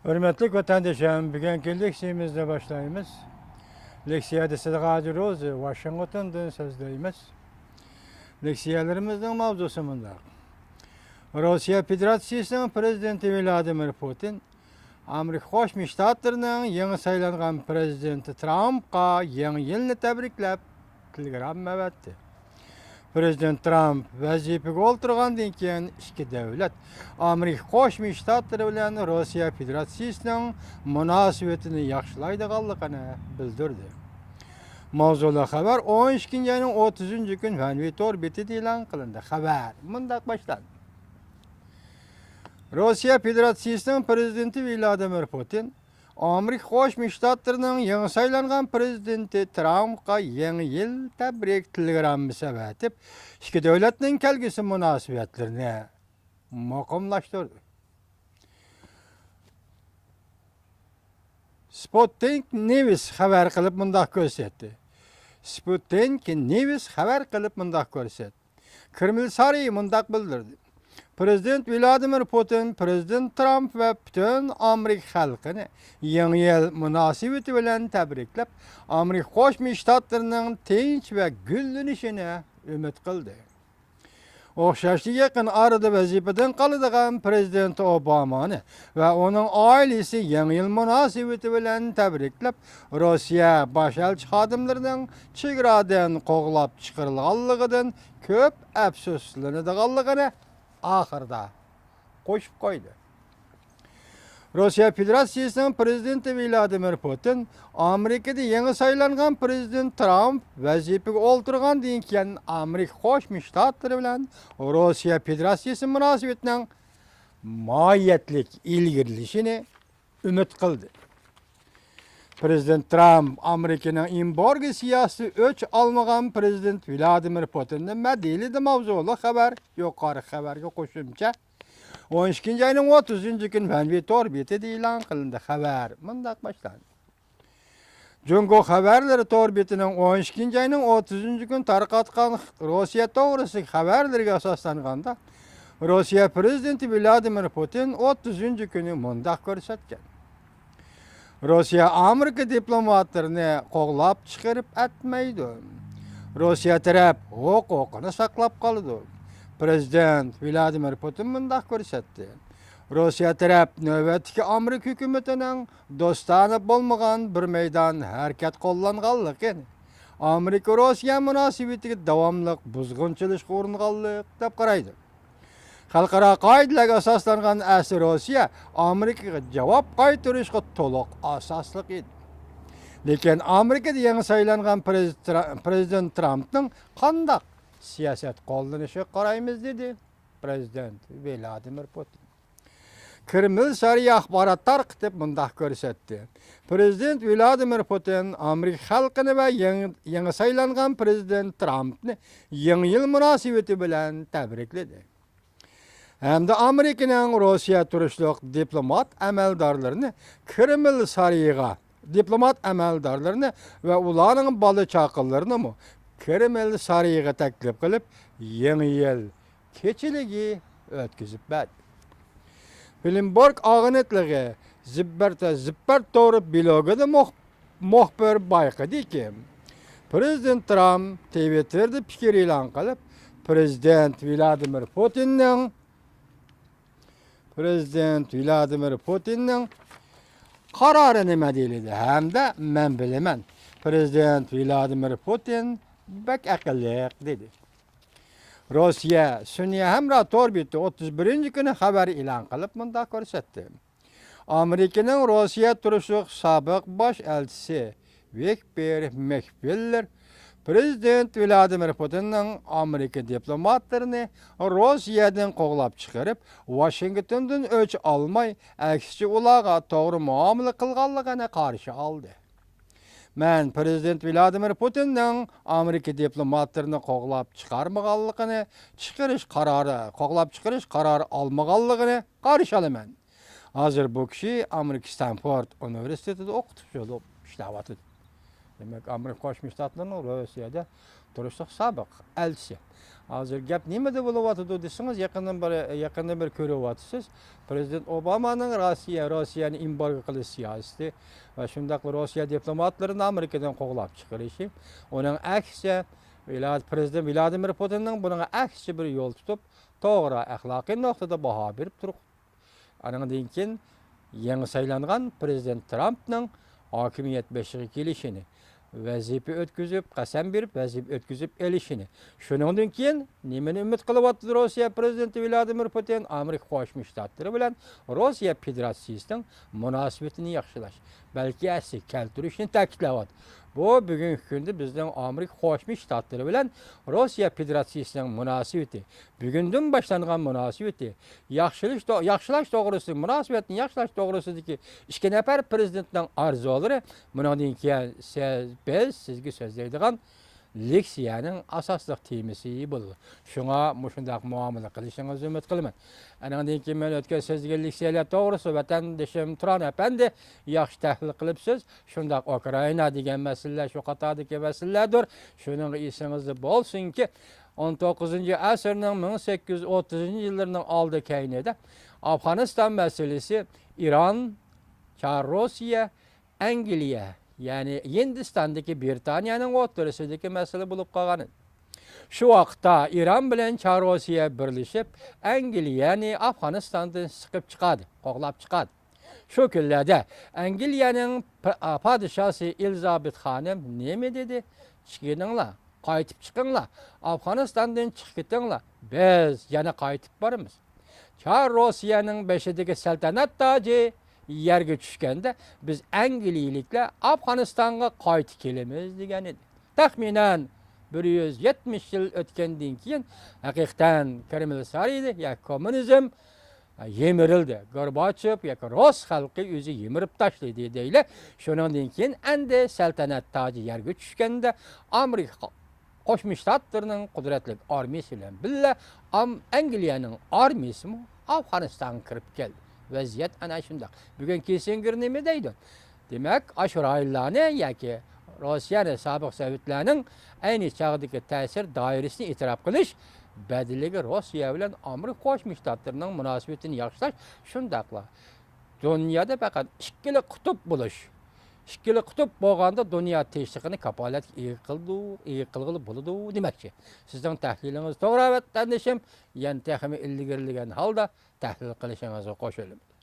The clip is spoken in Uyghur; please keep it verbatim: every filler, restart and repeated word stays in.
ھۆرمەتلىك ۋەتەندىشىم، بۈگۈنكى لېكسىيەمىزنى باشلايمىز. لېكسىيەدە سىدىق ھاجى روزى، ۋاشىنگتوندىن سۆزلەيمىز. لېكسىيەلىرىمىزنىڭ ماۋزۇسى مۇنداق. روسىيە فېدېراتسىيىسىنىڭ پىرېزىدېنتى ۋلادىمىر پۇتىن ئامېرىكا قوشما شتاتلىرىنىڭ يېڭى سايلانغان پىرېزىدېنتى ترامپقا يېڭى يىلنى تەبرىكلەپ، تېلېگرامما ئەۋەتتى. پىرېزىدېنت ترامپ ۋەزىپىگە ئولتۇرغاندىن كېيىن، ئىككى دۆلەت ئامېرىكا قوشما شتاتلىرى بىلەن روسىيە فېدېراتسىيىسىنىڭ مۇناسىۋىتىنى ياخشىلايدىغانلىقىنى بىلدۈردى. ماۋزۇلۇق خەۋەر ئون ئىككىنچى ئاينىڭ ئوتتۇزىنچى كۈنى فەنۋى تور بېتىدە ئېلان قىلىندى. خەۋەر مۇنداق باشلاندى. روسىيە فېدېراتسىيىسىنىڭ پىرېزىدېنتى ۋلادىمىر پۇتىن ئامېرىكا قوشما شتاتلىرىنىڭ يېڭى سايلانغان پىرېزىدېنتى ترامپقا يېڭى يىل تەبرىك تېلېگراممىسى ئەۋەتىپ، ئىككى دۆلەتنىڭ كەلگۈسى مۇناسىۋەتلىرىنى مۇقىملاشتۇردى. سپۇتنىك نېۋىس خەۋەر قىلىپ مۇنداق كۆرسەتتى. سپۇتنىك نېۋىس خەۋەر قىلىپ مۇنداق كۆرسەتتى. كرېمل سارىيى مۇنداق بىلدۈردى. پىرېزىدېنت ۋلادىمىر پۇتىن پىرېزىدېنت ترامپ ۋە پۈتۈن ئامېرىكا خەلقىنى يېڭى يىل مۇناسىۋىتى بىلەن تەبرىكلەپ، ئامېرىكا قوشما شتاتلىرىنىڭ تىنچ ۋە گۈللىنىشىنى ئۈمىد قىلدى. ئوخشاشلا يېقىن ئارىدا ۋەزىپىدىن قالىدىغان پىرېزىدېنت ئوبامانى ۋە ئۇنىڭ ئائىلىسى يېڭى يىل مۇناسىۋىتى بىلەن تەبرىكلەپ، روسىيە باش ئەلچى خادىملىرىنىڭ چېگرادىن قوغلاپ چىقىرىلغانلىقىدىن كۆپ ئەپسۇسلىنىدىغانلىقىنى ئاخىرىدا قوشۇپ قويدى. روسىيە فېدېراتسىيىسىنىڭ پىرېزىدېنتى ۋلادىمىر پۇتىن ئامېرىكىدا يېڭى سايلانغان پىرېزىدېنت ترامپ ۋەزىپىگە ئولتۇرغاندىن كېيىن، ئامېرىكا قوشما شتاتلىرى بىلەن روسىيە فېدېراتسىيىسى مۇناسىۋىتىنىڭ ماھىيەتلىك ئىلگىرىلىشىنى ئۈمىد قىلدى. پىرېزىدېنت ترامپ ئامېرىكىنىڭ ئېمبارگو سىياسىتى ئۆچ ئالمىغان پىرېزىدېنت ۋلادىمىر پۇتىننى مەدھىيىلىدى ماۋزۇلۇق خەۋەر. يۇقىرىقى خەۋەرگە قوشۇمچە، ئون ئىككىنچى ئاينىڭ ئوتتۇزىنچى كۈنى فەنۋى تور بېتىدە ئېلان قىلىندى. خەۋەر مۇنداق باشلاندى. جۇڭگو خەۋەرلىرى تور بېتىنىڭ ئون ئىككىنچى ئاينىڭ ئوتتۇزىنچى كۈنى تارقاتقان روسىيە توغرىسىدىكى خەۋەرلىرىگە ئاساسلانغاندا، روسىيە پىرېزىدېنتى ۋلادىمىر پۇتىن ئوتتۇزىنچى كۈنى مۇنداق كۆرسەتكەن. روسىيە ئامېرىكا دىپلوماتلىرىنى قوغلاپ چىقىرىپ ئەتمەيدۇ. روسىيە تەرەپ ھوقۇقىنى ساقلاپ قالىدۇ. پىرېزىدېنت ۋلادىمىر پۇتىن مۇنداق كۆرسەتتى. روسىيە تەرەپ نۆۋەتتىكى ئامېرىكا ھۆكۈمىتىنىڭ دوستانە بولمىغان بىر مەيدان ھەرىكەت قوللانغانلىقىنى، ئامېرىكا روسىيە مۇناسىۋىتىگە داۋاملىق بۇزغۇنچىلىققا ئۇرۇنغانلىق دەپ قارايدۇ. خەلقئارا قائىدىلەرگە ئاساسلانغان ئەسلى روسىيە ئامېرىكىغا جاۋاب قايتۇرۇشقا تولۇق ئاساسلىق ئىدى. لېكىن ئامېرىكىدا يېڭى سايلانغان پرېز-، ترا-، پرېزىدېنت ترامپنىڭ قانداق سىياسەت قوللىنىشىغا قارايمىز، دېدى پرېزىدېنت ۋلادىمىر پۇتىن. كرېمل سارىيى ئاخبارات تارقىتىپ مۇنداق كۆرسەتتى. پرېزىدېنت ۋلادىمىر پۇتىن ئامېرىكا خەلقىنى ۋە يېڭى، يېڭى سايلانغان پرېزىدېنت ترامپنى يېڭى يىل مۇناسىۋىتى بىلەن تەبرىكلىدى. ھەمدە ئامېرىكىنىڭ روسىيە تۇرۇشلۇق دىپلومات ئەمەلدارلىرىنى كرېمل سارىيىغا، دىپلومات ئەمەلدارلىرىنى ۋە ئۇلارنىڭ بالا چاقىلىرىنىمۇ كرېمل سارىيىغا تەكلىپ قىلىپ، يېڭى يىل كېچىلىكى ئۆتكۈزۈپ بەردى. بلومبېرگ ئاگېنتلىقى زىببەرتە، زىببەرتور بىلوگىدا مۇخ-، مۇخبىر بايقىدىكى، پرېزىدېنت ترامپ تىۋىتتېردا پىكىر ئېلان قىلىپ، پرېزىدېنت ۋلادىمىر پۇتىننىڭ، پرېزىدېنت ۋلادىمىر پۇتىننىڭ قارارى نېمە دېيىلدى ھەمدە مەن بىلىمەن، پرېزىدېنت ۋلادىمىر پۇتىن بەك ئەقىللىق، دېدى. روسىيە سۈنئىي ھەمراھ تور بېتى ئوتتۇز بىرىنچى كۈنى خەۋەر ئېلان قىلىپ مۇنداق كۆرسەتتى. ئامېرىكىنىڭ روسىيە تۇرۇشلۇق سابىق باش ئەلچىسى ۋىكتور مېكفېللېر پرېزىدېنت ۋلادىمىر پۇتىننىڭ ئامېرىكا دىپلوماتلىرىنى روسىيەدىن قوغلاپ چىقىرىپ، ۋاشىنگتوندىن ئۆچ ئالماي، ئەكسىچە ئۇلارغا توغرا مۇئامىلە قىلغانلىقىنى قارشى ئالدى. مەن پرېزىدېنت ۋلادىمىر پۇتىننىڭ ئامېرىكا دىپلوماتلىرىنى قوغلاپ چىقارمىغانلىقىنى، چىقىرىش قارارى، قوغلاپ چىقىرىش قارارى ئالمىغانلىقىنى قارشى ئالىمەن. ھازىر بۇ كىشى ئامېرىكا ستانفورد ئۇنىۋېرسىتېتىدا ئوقۇتقۇچى بولۇپ ئىشلەۋاتىدۇ. دېمەك، ئامېرىكا قوشما شتاتلىرىنىڭ روسىيەدە تۇرۇشلۇق سابىق ئەلچىسى. ھازىر گەپ نېمىدە بولۇۋاتىدۇ دېسىڭىز، يېقىندىن بېرى، يېقىندىن بېرى كۆرۈۋاتىسىز. پرېزىدېنت ئوبامانىڭ روسىيە، روسىيەنى ئېمبارگو قىلىش سىياسىتى ۋە شۇنداقلا روسىيە دىپلوماتلىرىنى ئامېرىكىدىن قوغلاپ چىقىرىشى، ئۇنىڭ ئەكسىچە، ۋىلا-، پرېزىدېنت ۋلادىمىر پۇتىننىڭ بۇنىڭغا ئەكسىچە بىر يول تۇتۇپ، توغرا ئەخلاقىي نۇقتىدا باھا بېرىپ تۇرۇپ، ئانىڭدىن كېيىن يېڭى سايلانغان پرېزىدېنت ترامپنىڭ ھاكىمىيەت بېشىغا كېلىشىنى، ۋەزىپە ئۆتكۈزۈپ، قەسەم بېرىپ، ۋەزىپە ئۆتكۈزۈپ ئېلىشىنى، شۇنىڭدىن كېيىن نېمىنى ئۈمىد قىلىۋاتىدۇ روسىيە پرېزىدېنتى ۋلادىمىر پۇتىن؟ ئامېرىكا قوشما شتاتلىرى بىلەن روسىيە فېدېراتسىيىسىنىڭ مۇناسىۋىتىنى ياخشىلاش، بەلكى ئەسلىگە كەلتۈرۈشنى تەكىتلەۋاتىدۇ. بۇ بۈگۈنكى كۈندە بىزنىڭ ئامېرىكا قوشما شتاتلىرى بىلەن روسىيە فېدېراتسىيىسىنىڭ مۇناسىۋىتى، بۈگۈندىن باشلانغان مۇناسىۋىتى، ياخشىلىش تو-، ياخشىلاش توغرىسىدا، مۇناسىۋەتنى ياخشىلاش توغرىسىدىكى ئىككى نەپەر پرېزىدېنتنىڭ ئارزۇلىرى، بۇنىڭدىن كېيىن سىز، بىز سىزگە سۆزلەيدىغان لېكسىيەنىڭ ئاساسلىق تېمىسى بولىدۇ. شۇڭا مۇشۇنداق مۇئامىلە قىلىشىڭىزنى ئۈمىد قىلىمەن. ئانىڭدىن كېيىن مەن ئۆتكەن سۆزلىگەن لېكسىيەلەر توغرىسىدا ۋەتەندىشىم تۇران ئەپەندى ياخشى تەھلىل قىلىپسىز. شۇنداق ئۇكرائىنا دېگەن مەسىلىلەر شۇ قاتاردىكى مەسىلىلەردۇر. شۇنىڭغا ئېسىڭىزدە بولسۇنكى، ئون توققۇزىنچى ئەسىرنىڭ مىڭ سەككىز يۈز ئوتتۇزىنچى يىللىرىنىڭ ئالدى كەينىدە ئافغانىستان مەسىلىسى ئىران، چار روسىيە، ئەنگلىيە، يەنى ھىندىستاندىكى بىرىتانىيەنىڭ ئوتتۇرىسىدىكى مەسىلە بولۇپ قالغان ئىدى. شۇ ۋاقىتتا ئىران بىلەن چار روسىيە بىرلىشىپ، ئەنگلىيەنى ئافغانىستاندىن سىقىپ چىقاردى، قوغلاپ چىقاردى. شۇ كۈنلەردە ئەنگلىيەنىڭ پ-، پادىشاھسى ئېلىزابېت خانىم نېمە دېدى؟ «چىقىڭلار، قايتىپ چىقىڭلار، ئافغانىستاندىن چىقىپ كېتىڭلار، بىز يەنە قايتىپ بارىمىز.» چار روسىيەنىڭ بېشىدىكى سەلتەنەت تاجى يەرگە چۈشكەندە، بىز ئەنگلىيىلىكلەر ئافغانىستانغا قايتىپ كېلىمىز دېگەن ئىدى. تەخمىنەن بىر يۈز يەتمىش يىل ئۆتكەندىن كېيىن، ھەقىقەتەن كرېمل سارىيى يا كوممۇنىزم يىمىرىلدى. گورباچېف ياكى رۇس خەلقى ئۆزى يىمىرىپ تاشلىدى دەيلى. شۇنىڭدىن كېيىن ئەندى سەلتەنەت تاجى يەرگە چۈشكەندە، ئامېرىكا قوشما شتاتلىرىنىڭ قۇدرەتلىك ئارمىيىسى بىلەن بىللە ئام-، ئەنگلىيەنىڭ ئارمىيىسىمۇ ئافغانىستانغا كىرىپ كەلدى. ۋەزىيەت ئەنە شۇنداق. بۈگۈن كىسسىنگېر نېمە دەيدۇ؟ دېمەك، ئاشۇ رايونلارنى ياكى روسىيەنى، سابىق سوۋېتلارنىڭ ئەينى چاغدىكى تەسىر دائىرىسىنى ئېتىراپ قىلىش بەدىلىگە روسىيە بىلەن ئامېرىكا قوشما شتاتلىرىنىڭ مۇناسىۋىتىنى ياخشىلاش، شۇنداقلا دۇنيادا پەقەت ئىككىلا قۇتۇپ بولۇش، ئىككىلا قۇتۇپ بولغاندا دۇنيا تىنچلىقىنى كاپالەتكە ئىگە قىلىدۇ، ئىگە قىلغىلى بولىدۇ دېمەكچى. سىزنىڭ تەھلىلىڭىز توغرا، ۋەتەندىشىم. يەنە تېخىمۇ ئىلگىرىلىگەن ھالدا تەھلىل قىلىشىڭىزغا قوشۇلىمەن.